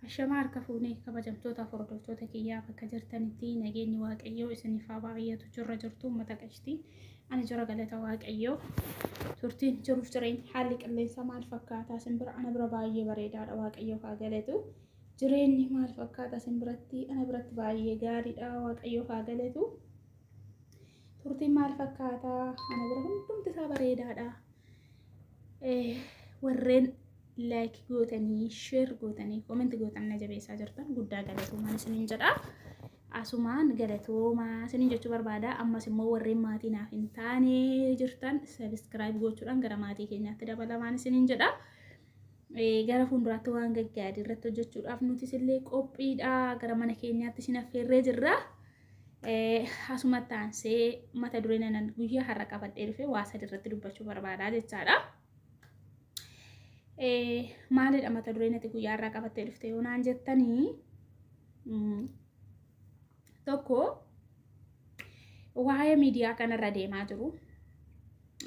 Ashamaa harka fuunee kabajamtootaaf hordoftoota kiyyaa bakka jirtanitti nageenyi Waaqayyoo isiniif haa baay'atu. Jirra jirtu uummata qashtii, ani jira, galata Waaqayyoo. Turtiin jiruuf jireenya, haalli qilleensaa maal fakkaataa isin bira? Ana bira baay'ee bareedaadha, Waaqayyoof haa galatu. Jireenyi maal fakkaata isin biratti? Ana biratti baay'ee gaariidha, Waaqayyoof haa galatu. Turtiin maal fakkaataa? Ana bira hundumti isaa bareedaadha. Warreen like gootanii, share gootanii, comment gootan, na jabeessaa jirtan, guddaa galatoomaa isiniin jedha. Asumaan galatoomaa isiniin jechuu barbaada. Ammas immoo warreen maatii naaf hin taane jirtan subscribe gochuudhaan gara maatii keenyaatti dabalamaan isiniin jedha. Gara fuulduraatti waan gaggaarii irratti hojjechuudhaaf nutis illee qophiidha. Gara mana keenyaatti isin affeerree jirra. Asumatti aansee mata duree nanan guyyaa har'a qabadhee dhufe waa sadi irratti dubbachuu barbaadaa jechaadha. Maalidha mata dureen ati guyyaa har'aa qabattee dhufte yoo naan jettanii, tokko waa'ee miidiyaa kanarra deemaa jiru.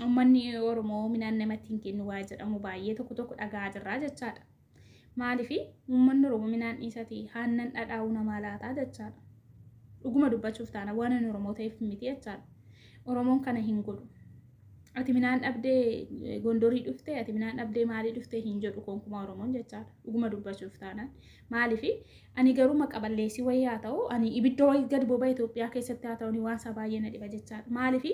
Uummanni Oromoo midhaan namatti hin kennu waa jedhamu baay'ee tokko tokko dhagaa jirraa jechaadha. Maaliif uummanni Oromoo midhaan dhiisati aannan dhadhaa'uu namaa laataa jechaadha. Dhuguma dubbachuuf taana waan inni Oromoo ta'eef miti jechaadha. Oromoon kana hin godhu. Ati midhaan dhabdee Gondorii dhuftee, ati midhaan dhabdee maalii dhuftee hin jedhu konkuma Oromoon jechaadha. Dhuguma dubbachuuf taanaan. Maaliif ani garuu maqaballeessii wayii haa ta'u, ani ibidda wayii gadi boba Itoophiyaa keessatti haa ta'u, waan isaa baay'ee na dhiba jechaadha. Maaliif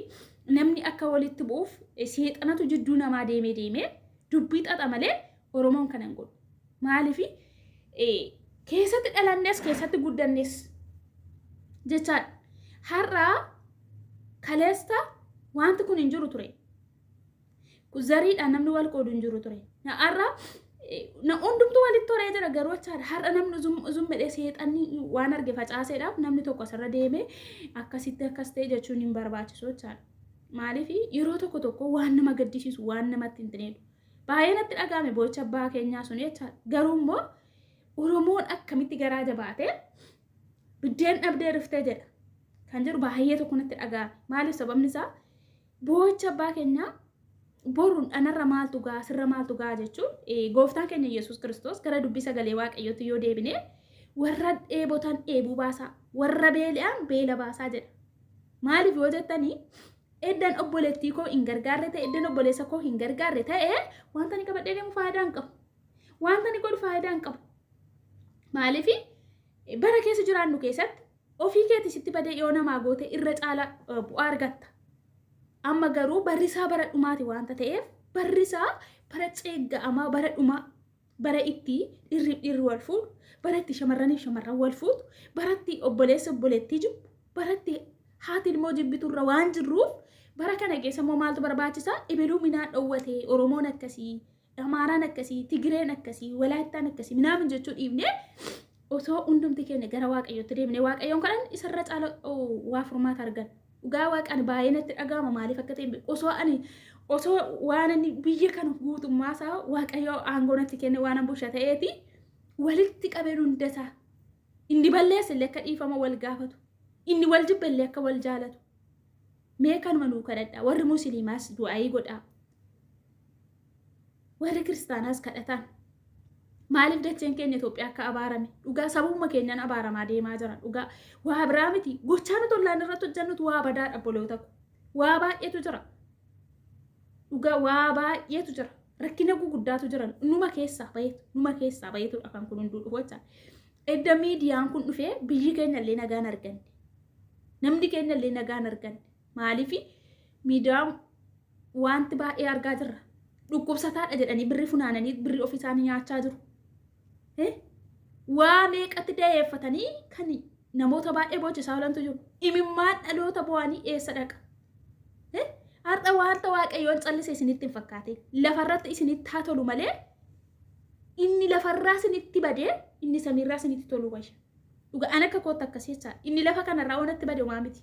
namni akka walitti bu'uuf seexanatu jidduu namaa deemee deemee dubbii xaxa malee Oromoon kana hin godhu. Maaliif keessatti dhalannes keessatti guddannes jechaadha. Har'a kaleessa wanti kun hin jiru ture. Zariidhaan namni wal qoodu hin jiru ture. Har'a na hundumtuu walitti horee jira garuu jechaadha. Har'a namni uzum jedhee seexanni waan arge facaaseedhaaf namni tokko asirra deemee akkasitti akkas ta'e jechuun hin barbaachisu jechaadha. Maaliif yeroo tokko tokko waan nama gaddisiisu, waan namatti hin tineedhu. Baay'ee natti dhaga'ame boo'icha abbaa keenyaa sun jechaadha. Garuu immoo Oromoon akkamitti garaa jabaatee biddeen dhabdee dhuftee jedha. Kan jedhu baay'ee tokko natti dhaga'ame. Maaliif? Sababni isaa boo'icha abbaa keenyaa boruun anarra maaltu ga'a, sirra maaltu ga'a jechuun, gooftaan keenya Yesuus Kiristoos gara dubbii sagalee Waaqayyootti yoo deebine, warra dheebotan dheebuu baasaa, warra beela'an beela baasaa jedha. Maaliif yoo jettanii, eddan obboleettii koo hin gargaarre ta'e, eddan obboleessa koo hin gargaarre ta'e, wanta ani qabadhee deemu faayidaa hin qabu. Wanta ani godhu faayidaa hin qabu. Maaliif bara keessa jiraannu keessatti ofii keetii sitti badee yoo namaa goote irra caala bu'aa argatta. Amma garuu barri isaa bara dhumaati waanta ta'eef, barri isaa bara ceegga'amaa, bara dhumaa, bara itti dhirri dhirri wal fuudhu, bara itti shamarraniif shamarran wal fuutu, bara itti obboleessi obboleettii jibbu, bara itti haati ilmoo jibbitu irra waan jirruuf, bara kana keessa immoo maaltu barbaachisa? Ebeluu midhaan dhoowwate, Oromoon akkasii, Amaaraan akkasii, Tigireen akkasii, Walaayittaan akkasii minaamin jechuu dhiifnee osoo hundumti keenya gara Waaqayyootti deemnee Waaqayyoon kadhan isarra caala waa furmaata argan. Dhugaa Waaqaan baay'ee natti dhaga'ama, maaliif akka ta'e osoo ani osoo waan inni biyya kana guutummaa isaa Waaqayyo aangoo natti kenne waan an busha ta'eeti walitti qabeen hundasaa inni balleessa illee akka dhiifama wal gaafatu, inni wal jibba illee akka wal jaalatu. Mee kanuma nuu kadhadha. Warri Musliimaas du'aayii godhaa, warri Kiristaanaas kadhataan. Maaliif dacheen keenya Itoophiyaa akka abaarame, dhugaa sababuma keenyaan abaaramaa deemaa jira. Dhugaa waa biraa miti, gochaa nuti ollaan irratti hojjennutu waa badaadha. Obboloota ko, waa baay'eetu jira, dhugaa waa baay'eetu jira, rakkina guguddaatu jira. Numa keessaa baheetu, numa keessaa baheetudha kan kun hunduu dhufu jecha. Edda miidiyaan kun dhufee biyyi keenya illee nagaan arganne, namni keenya illee nagaan arganne. Maaliif miidiyaan wanti baay'ee argaa jirra. Dhukkubsataadha jedhanii birri funaananii birri ofii isaanii nyaachaa jiru. Waa meeqatti dayeeffatanii kan namoota baay'ee boochisaa oolantu jiru. Imimmaan dhaloota bo'anii eessa dhaqa? Har'a wanta Waaqayyoon callise isinitti hin fakkaatin. Lafarratti isinitti haa tolu malee, inni lafarraa isinitti badee inni samiirraa isinitti tolu wayya. Dhuga an akka kootti akkas jechaadha. Inni lafa kanarraa wanatti bade homaa miti.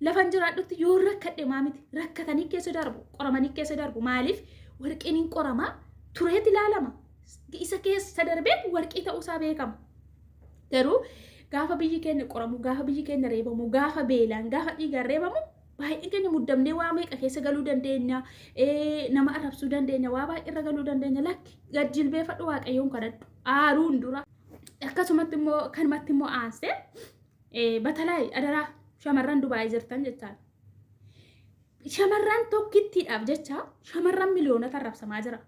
Lafan jiraadhutti yoo rakkadhe homaa miti. Rakkatanii keessa darbu, qoramanii keessa darbu. Maaliif warqeen hin qoramaa tureet ilaalama. Isa keessa darbeet warqii ta'uusaa beekama. Garuu gaafa biyyi keenya qoramu, gaafa biyyi keenya reebamu, gaafa beelaan, gaafa dhiigaan reebamu, baay'een keenya muddamnee waa meeqa keessa galuu dandeenya, nama arrabsuu dandeenya, waa baay'ee irra galuu dandeenya. Lakki, gad jilbeeffadhu, Waaqayyoon kadhadhu. Aaruun dura. Akkasumatti immoo kanumatti immoo aansee batalaay adaraa shamarran Dubaayii jirtan jechaadha. Shamarran tokkittiidhaaf jecha shamarran miliyoonota arrabsamaa jira.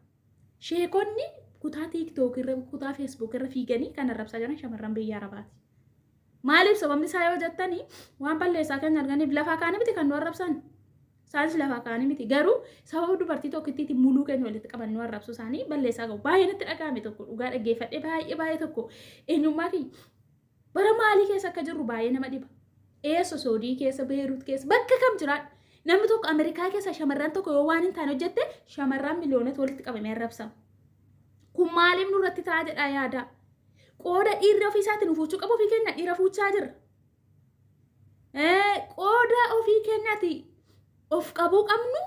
Sheekonni kutaa TikTok irra, kutaa Facebook irra fiiganii kan arrabsaa jiran shamarran biyya Arabaati. Maaliif sababni isaa yoo jettanii, waan balleessaa keenya arganiif lafaa kaanii miti kan nu arrabsan. Isaanis lafaa kaanii miti. Garuu sababa dubartii tokkittiitiin muluu keenya walitti qaban nu arrabsu isaanii balleessaa qabu. Baay'ee natti dhaga'ame tokko, dhugaa dhaggeeffadhee baay'ee baay'ee tokko, eenyummaa kiyya bara maalii keessa akka jirru baay'ee nama dhiba. Eessa Soodii keessa, Beeruut keessa, bakka kam jiraadha. Namni tokko Ameerikaa keessa shamarran tokko yoo waan hin taane hojjette, shamarran miliyoonota walitti qabamee arrabsama. Kun maaliif nurratti ta'a jedhaa yaada. Qooda dhiirri ofii isaatiin nu fuuchuu qabu, ofii keenya dhiira fuuchaa jirra. Qooda ofii keenyaati of qabuu qabnu,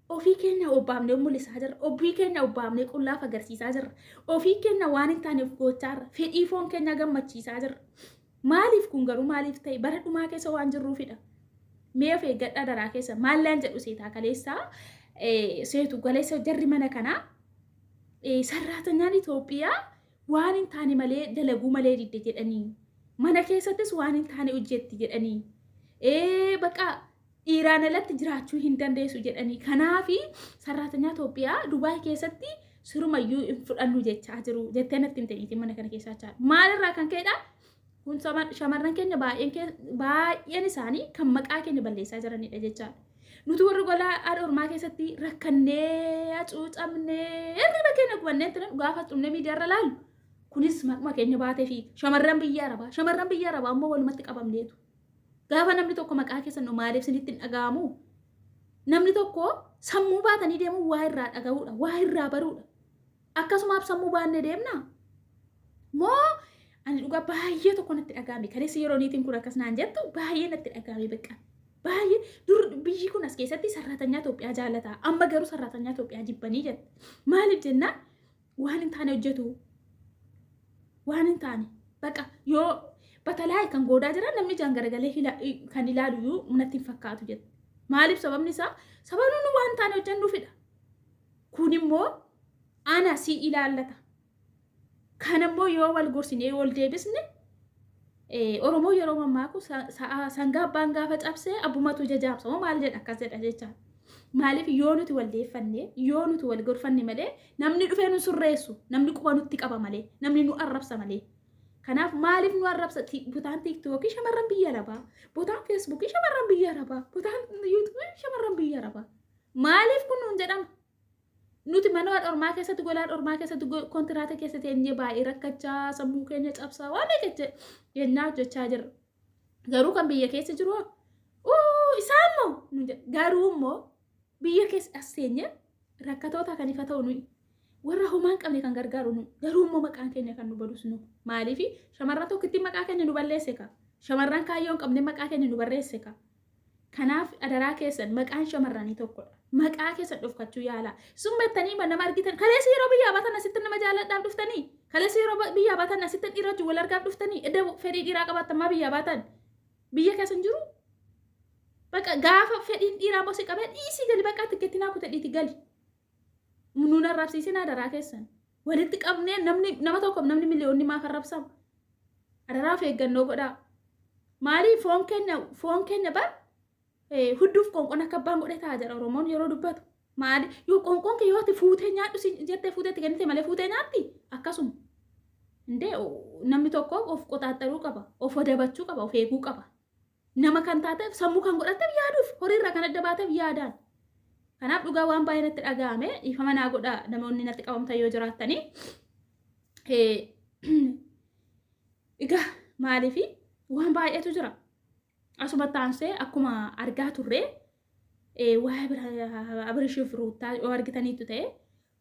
ofii keenya obbaafnee mul'isaa jirra. Ofii keenya obbaafnee qullaaf agarsiisaa jirra. Ofii keenya waan hin taaneef gochaa jirra. Fedhii foon keenya gammachiisaa jirra. Maaliif kun garuu maaliif ta'e? Bara dhumaa keessa waan jirruufidha. Mee of eeggadhaa daraa keessa. Maallaan jedhu seetaa kaleessaa seetu galeessa jarri mana kanaa sarraatanyaan Itoophiyaa waan hin taane malee dalaguu malee didde jedhanii, mana keessattis waan hin taane hojjetti jedhanii, bakka dhiiraan alatti jiraachuu hin dandeessu jedhanii, kanaafi sarraatanyaa Itoophiyaa Dubaay keessatti sirumayyuu hin fudhannu jechaa jiru jettee natti himte mana kana keessaa jechaa. Maalirraa kan ka'edha? Kun shamarran keenya baay'een isaanii kan maqaa keenya balleessaa jiranidha jechaadha. Nuti warri gola haadha ormaa keessatti rakkannee, hacuucamnee, hirriba keenya gubannee turan, gaafa xumnee miidiyaarra laallu kunis maquma keenya baatee fi shamarran biyya Arabaa immoo walumatti qabamneetu. Gaafa namni tokko maqaa keessan maaliif isinitti hin dhaga'amu? Namni tokko sammuu baatanii deemuun waa irraa dhaga'uudha, waa irraa baruudha. Akkasumaaf sammuu baannee deemna? Moo ani dhugaa baay'ee tokko natti dhaga'ame. Kaleessa yeroo niitiin kun akkas naan jettu baay'ee natti dhaga'ame beekaa. Baay'ee dur biyyi kun as keessatti sarraatanyaa Itoophiyaa jaallata. Amma garuu sarraatanyaa Itoophiyaa jibbanii jette. Maaliif jennaan, waan hin taane hojjetu. Waan hin taane. Baqa yoo batalaa kan goodaa jiran namni ijaan garagalee kan ilaalu iyyuu natti hin fakkaatu jette. Maaliif sababni isaa? Sababni nu waan taane hojjennuufidha. Kun immoo ana si ilaallata. Kanammoo yoo wal gorsinee wal deebisne, Oromoo yeroo mammaaku sangaa abbaan gaafa cabsee abbumatu jajaabsa moo maal jedha, akkas jedha jecha. Maaliif yoo nuti wal deeffanne, yoo nuti wal gorfanne malee, namni dhufee nu sirreessu, namni quba nutti qaba malee, namni nu arrabsa malee. Kanaaf maaliif nu arrabsa? Butaan TikTokii shamarran biyya Arabaa, butaan Facebookii shamarran biyya Arabaa, butaan YouTubeii shamarran biyya Arabaa. Maaliif kun nuun jedhama? Nuti mana ormaa keessatti, golaa ormaa keessatti, kontiraata keessa teenyee baay'ee rakkachaa, sammuu keenya cabsaa, waan meeqa jennaa hojjechaa jirra. Garuu kan biyya keessa jiru isaan moo, garuu immoo biyya keessa as teenye rakkatoota kan ifa ta'u nuyi. Warra homaa hin qabne kan gargaaru nu, garuu immoo maqaan keenya kan nu badus nu. Maaliif shamarran tokkitti maqaa keenya nu balleesse ka? Shamarran kaayyoo hin qabne maqaa keenya nu barreesse ka? Kanaaf adaraa keessan, maqaan shamarranii tokkodha. Maqaa keessan dhofkachuu yaala. Sun beektanii nama argitan kaleessa yeroo biyyaa baatan asitti nama jaalladhaaf dhuftanii, kaleessa yeroo biyyaa baatan asitti dhiira wajjin wal argaaf dhuftanii, edda fedhii dhiiraa qabaattan maa biyyaa baatan? Biyya keessa hin jiru. Baqa gaafa fedhiin dhiiraa immoo si qabee, dhiisii gali, bakka tikkeetti naa kute dhiiti gali. Nuun arrabsiisin adaraa keessan. Walitti qabnee namni nama tokkoof namni miliyoonni maaf arrabsama? Adaraa of eeggannoo godhaa. Maaliif foon keenya bar hudduuf qoonqoon akka abbaan godhe ta'a jedha Oromoon yeroo dubbatu. Maali yoo qoonqoon kee yoo ati fuutee nyaadhu si jettee fuutee itti kennite malee fuutee nyaatti akkasuma. Indee namni tokko of qoxaaxaruu qaba, of adabachuu qaba, of eeguu qaba. Nama kan taateef, sammuu kan godhatteef yaaduuf, horiirraa kan adda baateef yaadaan. Kanaaf dhugaa waan baay'ee natti dhaga'ame, dhiifama naa godhaa namoonni natti qabamtan yoo jiraattanii. Egaa maaliifi waan baay'eetu jira. Asumatti aansee akkuma argaa turre waa'ee Abirishii fi Ruuttaa yoo argitaniitu ta'e,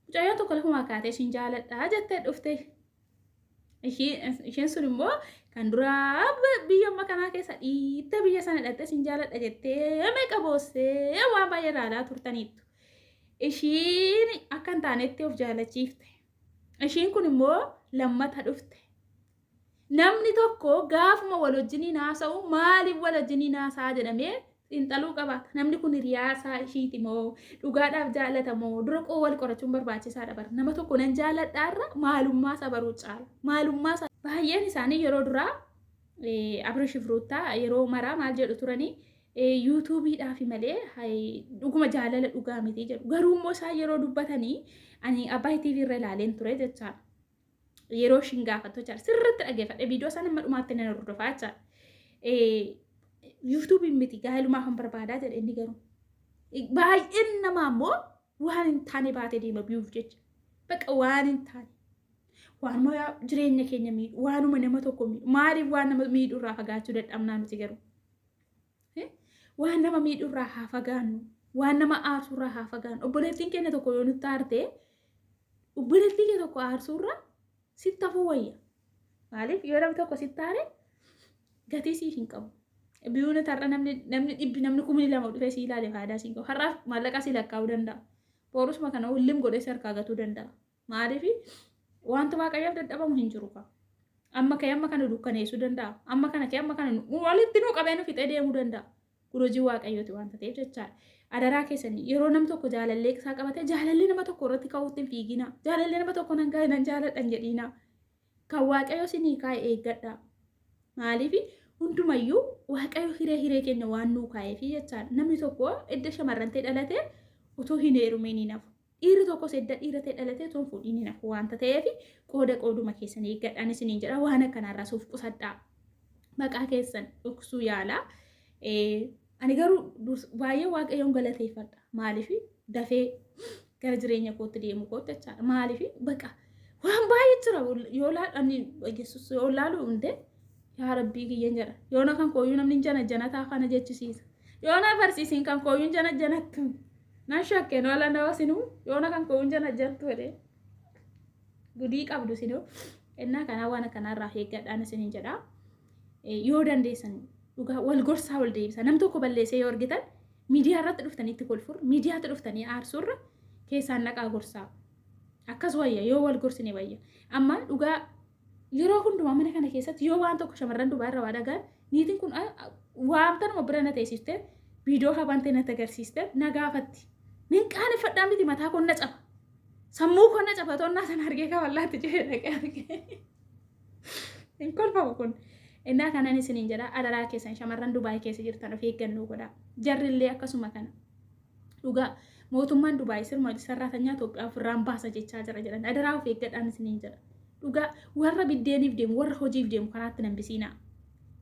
mucayyoon tokko lafumaa kaatee "Isin jaaladhaa" jettee dhufte. Isheen sun immoo kan duraa biyya amma kanaa keessa dhiittee biyya sana dhaqxee "Isin jaaladha" jettee meeqa boossee waan baay'ee ilaalaa turtaniittu. Ishiin akka hin taanetti of jaalachiifte. Ishiin kun immoo lammata dhufte. Namni tokko gaafuma wal wajjiniin haasa'u maaliif wal wajjiniin haasa'a jedhamee xiinxaluu qabaata. Namni kun hiriyaasaa ishiiti moo dhugaadhaaf jaalata moo, dura qoo wal qorachuun barbaachisaadha bara. Nama tokko "Nan jaaladhaa" irra maalummaa isaa baruu caala. Maalummaa isaa Baay'een isaanii yeroo duraa Abrish fi Ruuttaa yeroo maraa maal jedhu turanii yuutuubiidhaaf malee dhuguma jaalala dhugaa miti jedhu. Garuu immoo isaan yeroo dubbatanii ani Abbaay TV irra ilaaleen ture jechaadha. Yeroo ishiin gaafattu jechaadha. Sirriitti dhaggeeffadhe viidiyoo isaan amma dhumaatti nan hordofaa jechaadha. Yuutuubiin miti gaa'ilumaaf hin barbaadaa jedhe inni garuu. Baay'een namaa immoo waan hin taane baatee deema biyuuf jecha. Bakka waan hin taane. Waanuma jireenya keenya miidhu, waanuma nama tokko miidhu, maaliif waan nama miidhu irraa fagaachuu dadhabnaa nuti garuu? Waan nama miidhu irraa haa fagaannu, waan nama aarsu irraa haa fagaannu. Obboleettiin keenya tokko yoo nutti aarte, obboleettii kee tokko aarsuu irra sitti hafuu wayya. Maaliif yoo namni tokko sitti aare gatii siif hin qabu. Biyyoonni har'a namni namni dhibbi namni 2000 dhufee si ilaale faayidaa si hin qabu. Har'aaf maallaqa si lakkaa'uu danda'a. Borusuma kana hullim godhee si harkaa gatuu danda'a. Maaliif wanta waaqayyoof dadhabamu hin jiru kaa. Amma kee amma kana dukkaneessuu danda'a. Amma kana kee amma kana walitti nuu qabee nu fixee deemuu danda'a. Kun hojii waaqayyooti wanta ta'eef jechaadha. Adaraa keessanii yeroo nam tokko jaalallee isaa qabatee jaalallee nama tokko irratti ka'uutti hin fiiginaa. Jaalallee nama tokko nan gaa'e nan jaaladha hin jedhiinaa. Kan waaqayyo sinii kaa'e eeggadhaa. Maaliif hundumayyuu waaqayyo hiree hiree keenya waan nuu kaa'eefi jechaadha. Namni tokko edda shamarran ta'e dhalate utuu hin heerumiin hin hafu. Dhiirri tokkos edda dhiira ta'e dhalatee utuu hin fuudhiin hin hafu waanta ta'eef qooda qooduma keessan eeggadhaan isiniin jedha waan akkanaarraa suuf qusadhaa. Maqaa keessan dhoksuu yaalaa. Ani garuu baay'ee waaqayyoon galateeffadha. Maaliif dafee gara jireenya kootti deemu kootti jechaadha. Maaliif baqa waan baay'ee jira yoo laalu ani Yesuus yoo laalu hundee yaa rabbii kiyyan jedha. Yoona kan kooyyuu namni jana janataa kana jechisiisa. Yoona barsiisiin kan kooyyuu jana janattu. Nan shakkeen wala nama sinuu yoona kan kooyyuu jana jantu jedhee. Gudii qabdu sinuu. Innaa kanaa waan akkanaarraa of eeggadhaan isiniin jedha. Yoo dandeessan dhugaa wal gorsaa wal deebisa. Nam tokko balleessee yoo argitan miidiyaa irratti dhuftanii itti kolfurra, miidiyaatti dhuftanii aarsurra keessaan dhaqaa gorsaa. Akkas wayya yoo wal gorsine wayya. Amma dhugaa yeroo hundumaa mana kana keessatti yoo waan tokko shamarran dubaa irra waa dhagaan niitiin kun waamtanuma bira na teessiste viidiyoo habantee natti agarsiiste na gaafatti. Nin qaaneffadhaa miti mataa koo na caba. Sammuu koo na caba tonnaa sana argee kawallaatti jedhee dhaqee argee. Hin kolfamu kun. Innaa kanan isiniin jedha adaraa keessan shamarran Dubaay keessa jirtan of eeggannoo godhaa. Jarrillee akkasuma kana. Dhugaa mootummaan Dubaay sirma sarraatanyaa Itoophiyaa ofirraan baasa jechaa jira jedhan adaraa of eeggadhaan isiniin jedha. Dhugaa warra biddeeniif deemu warra hojiif deemu karaatti nan bisiinaa.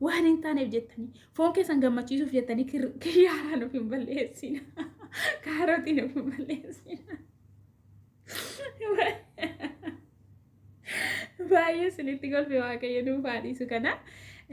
Waan hin taaneef jettanii foon keessan gammachiisuuf jettanii kiyyaaraan of hin balleessina. Kaarotiin of hin balleessina. Baay'ee isinitti kolfe waaqayyo nuuf haa dhiisu kana.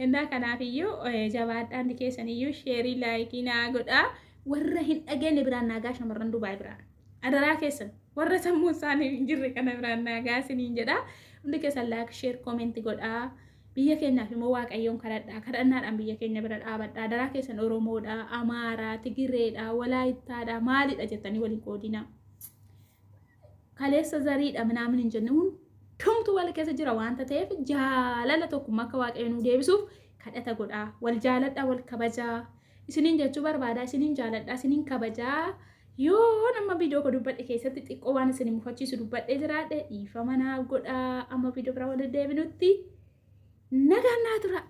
Innaa kanaaf iyyuu jabaadhaan keessan iyyuu sheerii laayikii naa godhaa. Warra hin dhageenye biraan naagaa shamarran Dubaay biraan. Adaraa keessan warra sammuu isaanii hin jirre kana biraan naagaa isiniin jedha. Hundi keessan laayik sheer koomenti godhaa. Biyya keenyaaf immoo waaqayyoon kadhadhaa. Kadhannaadhaan biyya keenya bira dhaabadhaa. Adaraa keessan Oromoodha, Amaaraa, Tigireedha, Walaayittaadha, maalidha jettanii waliin qoodinaa. Kaleessa zariidha minaamin hin jenne hundumtu wal keessa jira waanta ta'eef jaalala tokkummaa akka waaqayyo nuu deebisuuf kadhata godhaa. Wal jaaladhaa, wal kabajaa. Isiniin jechuu barbaada, isiniin jaaladhaa, isiniin kabajaa. Yoo nama viidiyoo koo dubbadhe keessatti xiqqoo waan isin mufachiisu dubbadhee jiraadhe dhiifama naaf godhaa. Amma viidiyoo biraa walitti deebinutti nagaan naa tura.